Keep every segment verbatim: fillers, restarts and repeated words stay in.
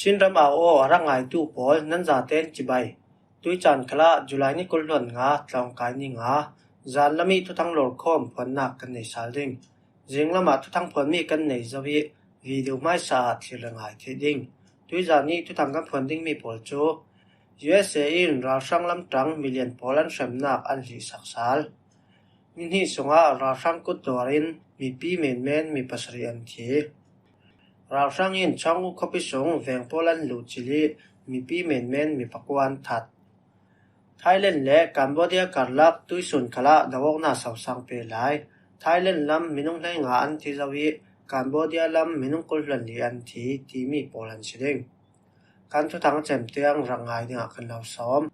Chin ram au aw a rak ngaitu pawl nan zaten cibai. Tuicaan khalah July ni kul hluan nga tlawngkai ni nga zan lam ih thuthang lawrkhawm phuannak kan nei sal ding. Zinglamah thuthang phuanmi kan nei zo ih video hmaisa ah thlir le ngai theih ding. Tuizan ih thuthang kan phuan dingmi pawl cu U S A in ralhrang lamtang milian pawl an hremnak an hlihsak sal. Nihnih sungah ralhrang kuttuar in mipi menmen mi pasarih an thi. Ralhrang in Chawngu khuapi sung veng pawl an luhcil ih mipi menmen mi pakua an that. Thailand le Cambodia karlak tuisun khalah do awknak sosang pe lai. Thailand lam minung hleinga an thi zo ih Cambodia lam minung kul hluan li an thi timi pawl an si ding. Kan thuthang cem tiang rak ngai dingah kan lo sawm.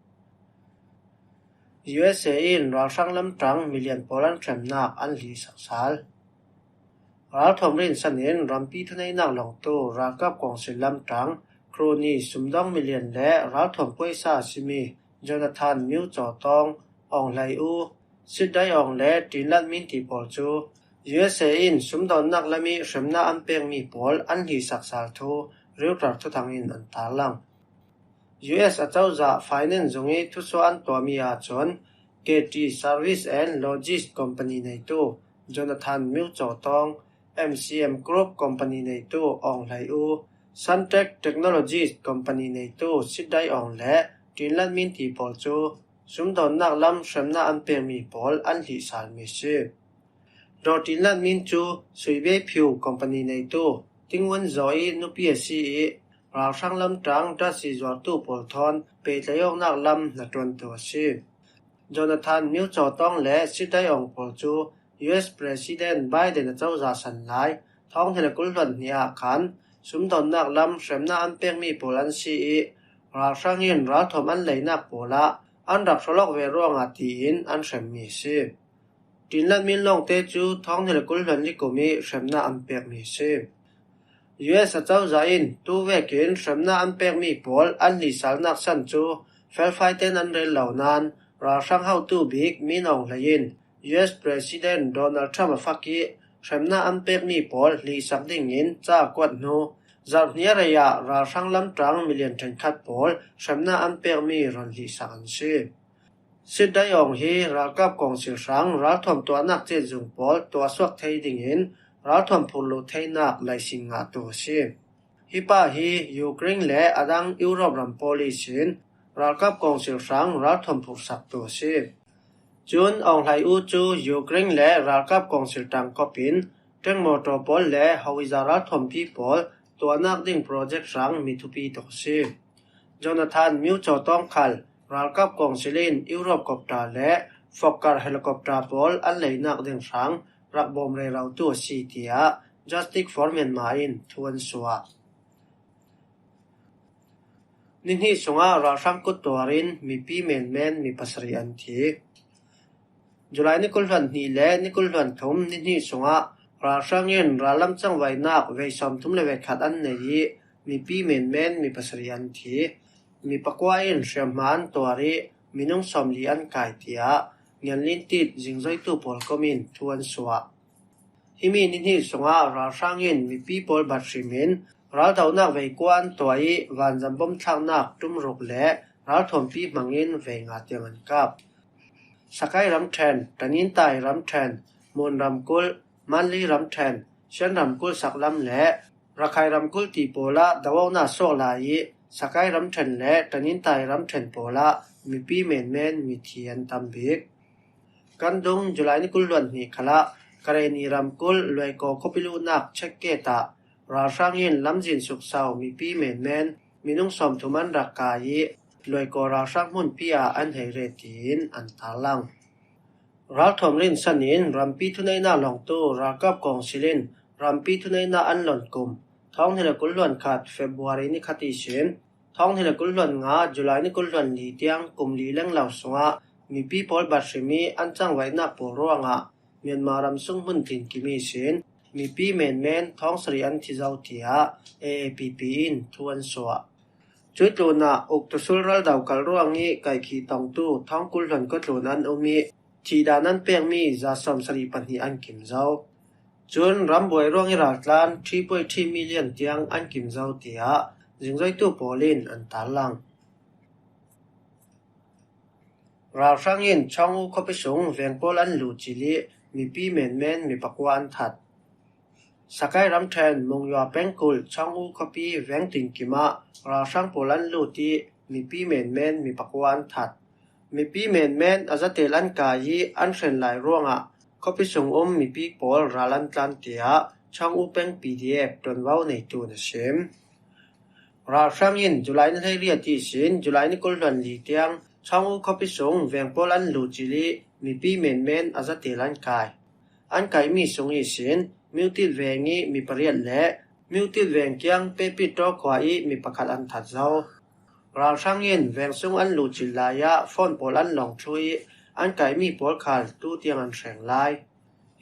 U S A in ralhrang lamtang milian pawl an hremnak an hlihsak sal. Ralthuam rinsan in rampi thuneihnak lawngtu ralkap kawngsil lamtang crony sumdawng milian le ralthuam puaisa a simi Jonathan Myo Caw Tawng, Aung Hlaing U, Sit Daih Aung le Tin Lat Min ti pawl cu U S A in sumdawnnak lam ih hremnak an pekmi pawl an hlihsak sal thu Reuters thuthang in an tarlang. U S a cozah finance zung ih thusuah an tuahmi ahcun K T Service and Logistics Company neitu Jonathan Myo Caw Tawng, M C M Group Company neitu Aung Hlaing U, Suntech Technologies Company neitu Sit Daih Aung le Tin Lat Min ti pawl cu sumdawnnak lam hremnak an pekmi pawl an hlihsalmi a si. Daw Tin Lat Min cu Sui Bei Phiu Company neitu Tingwun Zaw ih nupi a si ih ralhrang lamtang dasi zuartu pawl thawn pehtlaih awknak lam hnaṭuantu a si. Jonathan Myo Caw Tawng le Sit Daih Aung pawl cu U S President Biden a cozah san lai thawng hnih le kul hluan hnih ah khan sumdawnnak lam hremnak an pekmi pawl an si ih ralhrang in ralthuam an leinak pawl ah an rak hrawlawk ve ruangah tiin an hremmi a si. Tin Lat Min lawngte cu thawng hnih le kul hluan li kum ih hremnak an pekmi a si. U S a cozah in tu vekin hremnak an pekmi pawl an hlihsalnak san cu felfai tein an rel lo nain ralhrang hotu bik Min Aung Hlaing in U S President Donald Trump a fak ih hremnak an pekmi pawl hlihsak dingin ca a kuat hnu zarh hnih a rei ah ralhrang lamtang milian ṭhenkhat pawl hremnak an pekmi rawn hlihsak an si. Sit Daih Aung hi ralkap kawngsil hrang ralthuam tuahnak cetzung pawl tuahsuak thei dingin ralthuam phurh luh theinak laisin ngahtu a si. Hi pa hi Ukraine le a dang Europe ram pawl ihsin ralkap kawngsil hrang ralthuam phurhsaktu a si. Cun Aung Hlaing U cu Ukraine le ralkap kawngsil ṭangkawp in ṭengmawtaw pawl le hawizah ralthuampi pawl tuahnak ding project hrang mi thupi tuk a si. Jonathan Myo Caw Tawng khal ralkap kawngsil in Europe copter le Fokker helicopter pawl an leinak ding hrang rak bawm rerotu a si, tiah Justice for Myanmar in thu an suah. Nihnih sungah ralhrang kuttuar in mipi menmen mi pasarih an thi. July ni kul hluan hnih le ni kul hluan thum nihnih sungah ralhrang in rallam cangvaihnak vei sawmthum le vei khat an nei ih mipi menmen mi pasarih an thi. Mi pakua in hriamhma an tuar ih minung sawmli an kai, tiah Ngian Lin Tit zingzoitu pawl kom in thu an suah. Himi nihnih sungah ralhrang in mipi pawl bat hrim in raldohnak vei kua an tuah ih vanzam bom thlaknak ṭum ruk le ralthuampi hmangin vei nga tiang an kap. Sakai ramṭhen, Tanintai ramṭhen, Mon ramkulh, Manli ramṭhen, Shan ramkulh saklam le Rakhine ramkulh ti pawl ah do awknak suak lai ih Sakai ramṭhen le Tanintai ramṭhen pawl ah mipi menmen mithi an tam bik. Kan dung July ni kul hluan hnih khalah Karenni ramkulh Luaikaw khuapi luhnak check gate ah ralhrang in lamzin sukso mipi menmen minung sawmthum an rak kai ih Luaikaw ralhrang hmunpi ah an hei re tiin an tarlang. Ralthuam rinsan in rampi thuneihnak lawngtu ralkap kawngsil in rampi thuneihnak an lon kum thawng hnih le kul hluan khat February ni khat ihsin thawng hnih le kul hluan nga July ni kul hluan li tiang kum li leng lo sungah mipi pawl bat hrim ih an cangvaihnak pawl ruangah Myanmar ram sung hmun tinkim ihsin mipi menmen thawng sarih an thi zo, tiah A A P P in thu an suah. Cuih tlunah uktu sul raldo kal ruang ih kaihkhih tongtu thawng kul hluan kua tlun an um ih thihdan an pekmi za sawm sarih pahnih an kim zo. Cun rambuai ruang ih raltlan three point three million tiang an kim zo, tiah zingzoitu pawl in an tarlang. Ralhrang in Chawng U khuapi sung veng pawl an luhcilh ih mipi menmen mi pakua an that. Sakai ramṭhen Mungyua pengkulh Chawng U khuapi veng tinkim ah ralhrang pawl an lut ih mipi menmen mi pakua an that. Mipi menmen a zatel an kai ih an hren lai ruangah khuapi sung um mipi pawl ral an tlan, tiah Chawng U peng P D F ṭuanvo neitu in a sim. Ralhrang in July ni hleiriat ihsin July ni kul hluan li tiang Chawng U khuapi sung veng pawl an luhcilh ih mipi menmen a zatel an kai. An kaihmi sung ihsin Myotil veng ih mi pariat le Myotil veng kiang Pepit Taw khua ih mi pakhat an that zo. Ralhrang in veng sung an luhcilh lai ah phone pawl an lawng thlu ih an kaihmi pawl khal tu tiang an hreng lai.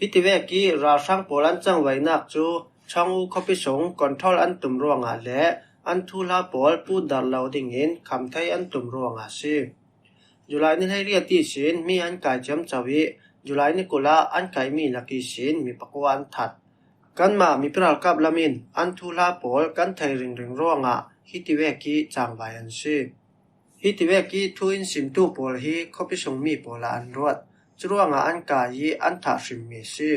Hitivek ih ralhrang pawl an cangvaihnak cu Chawng U khuapi sung control an tum ruangah le an thuhla pawl putdarh lo dingin khamthei an tum ruangah a si. July ni hleiriat ihsin mi an kai ciamco ih July ni kul ah an kaihmi lak ihsin mi pakua an that. Kanmah mipi ralkap lam in an thuhla pawl kan thei ringring ruangah hitivek ih cangvai an si. Hitivek ih thu in simtu pawl hi khuapi sung mi pawl ah an ruat. Curuangah an kai ih an thah hrimmi a si.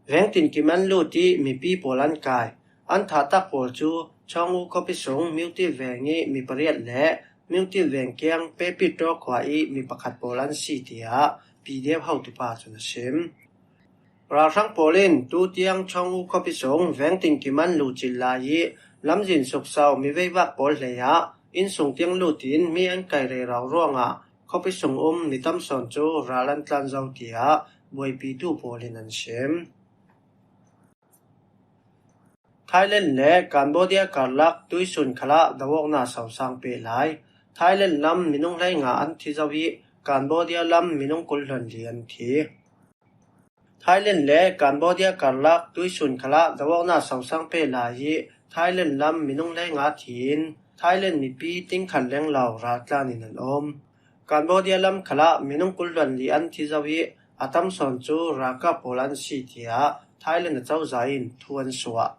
Veng tinkim an lut ih mipi pawl an kai. An thahtak pawl cu Chawng U khuapi sung Myotil veng ih mi pariat le Myotil veng kiang Pepit Taw khua ih mi pakhat pawl an si, tiah P D F hotupa cun a sim. Ralhrang pawl in tu tiang Chawng U khuapi sung veng tinkim an luhcilh lai ih lamzin sukso mi veivak pawl hleiah innsung tiang lut in mi an kai rero ruangah khuapi sung um mi tam sawn cu ral an tlan zo, tiah buaipitu pawl in an sim. Thailand le Cambodia karlak tuisun khalah do-awknak sosang peh lai. Thailand lam minung hleinga an thi zo ih Cambodia lam minung kul hluan li an thi. Thailand le Cambodia karlak tuisun khalah do-awknak sosang peh lai ih Thailand lam minung hleinga thi in Thailand mipi tingkhat lenglo raltlan in an um. Cambodia lam khalah minung kul hluan li an thi zo ih a tam sawn cu ralkap pawl an si, tiah Thailand acozah in thu an suah.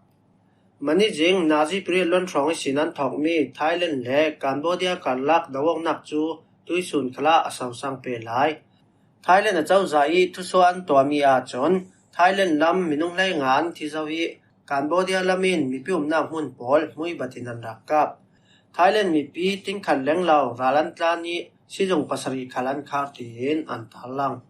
Mani zing nazi period luan hrawng ihsin an thawkmi Thailand le Cambodia karlak do-awknak cu tuisun khalah a sosang peh lai. Thailand acozah ih thusuah an tuahmi ahcun Thailand lam minung hleinga an thi zo ih Cambodia lam in mipi umnak hmun pawl hmui bat in an rak kap. Thailand mipi tingkhat lenglo ral an tlan ih sizung pasarih khal an khar tiin an tarlang.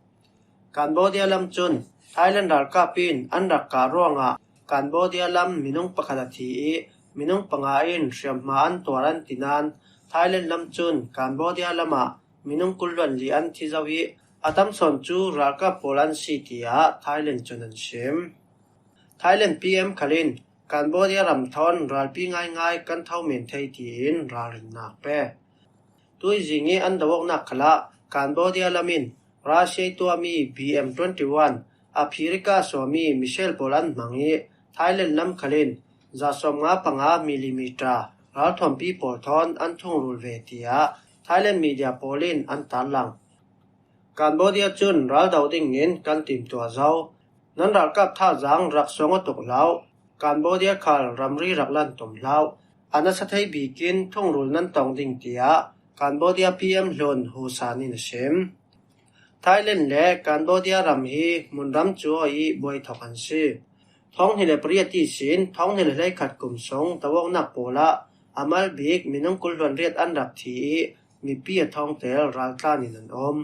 Cambodia lam cun Thailand ralkap in an rak kah ruangah Cambodia lam minung pakhat a thi ih minung panga in hriamhma an tuar an ti nain Thailand lam cun Cambodia lamah minung kul hluan li an thi zo ih a tam sawn cu ralkap pawl an si, tiah Thailand cun an sim. Thailand P M khal in Cambodia ram thawn ralpi ngaingai kan tho men thei tiin ralrinnak pe. Tuizing ih an do-awknak khalah Cambodia lam in Russia ih tuahmi B M twenty-one a phirika suahmi missile pawl an hmang ih Thailand lam khal in za sawmnga panga millimeter ralthuampi pawl thawn an thungrul ve, tiah Thailand media pawl in an tarlang. Cambodia cun ral do dingin kan timtuah zo. Nan ralkap thazang rak suang aw tuk hlah. Cambodia khal ramri rak lan tum hlah. A nasa thei bikin thungrul nan tong ding, tiah Cambodia P M hlun Hun Sen in a sim. Thailand le Cambodia ram hi hmunram cu aw ih buai thawk an si. Thawng hnih le pariat ihsin thawng hnih le hleikhat kum sung do-awknak pawl ah a mal bik minung kul hluan riat an rak thi ih mipi a thawngtel raltlan in an um.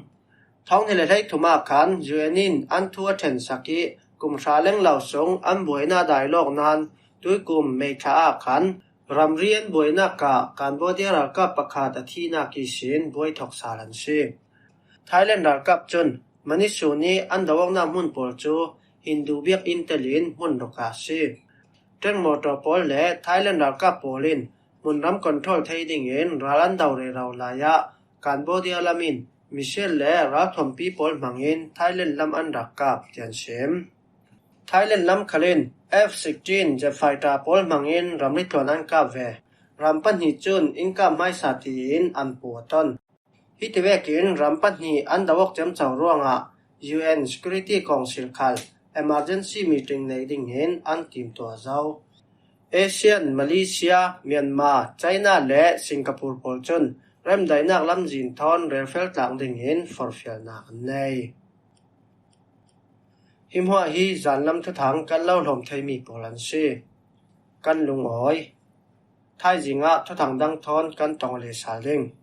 Thawng hnih le hleithum ah khan U N in an thu a ṭhensak ih kum hra lenglo sung an buainak dailawk nain tuikum May thla ah khan ramri an buainak ah Cambodia ralkap pakhat a thihnak ihsin buai thawk sal an si. Thailand ralkap cun Manisun ih an do-awknak hmun pawl cu Hindu biakinn telin hmun ruk a si. Ṭeng mawṭaw pawl le Thailand ralkap pawl in hmunram control thei dingin ral an do rero lai ah Cambodia lam in missile le ralthuampi pawl hmangin Thailand lam an rak kap, tiah an sim. Thailand lam khal in F sixteen jet fighter pawl hmangin ramri tluan an kap ve. Ram pahnih cun in kap hmaisa tiin an pu a ton. Hitivekin ram pahnih an do-awk ciamco ruangah U N Security Council khal emergency meeting nei dingin an timtuah zo. ASEAN, Malaysia, Myanmar, China le Singapore pawl cun remdaihnak lamzin thawn relfel tlang dingin forhfialnak an nei. Hi hmuah hi zanlam thuthang kan lo hlawm theimi pawl an si. Kan lungawi. Thaizing ah thuthang dang thawn kan tong le sal ding.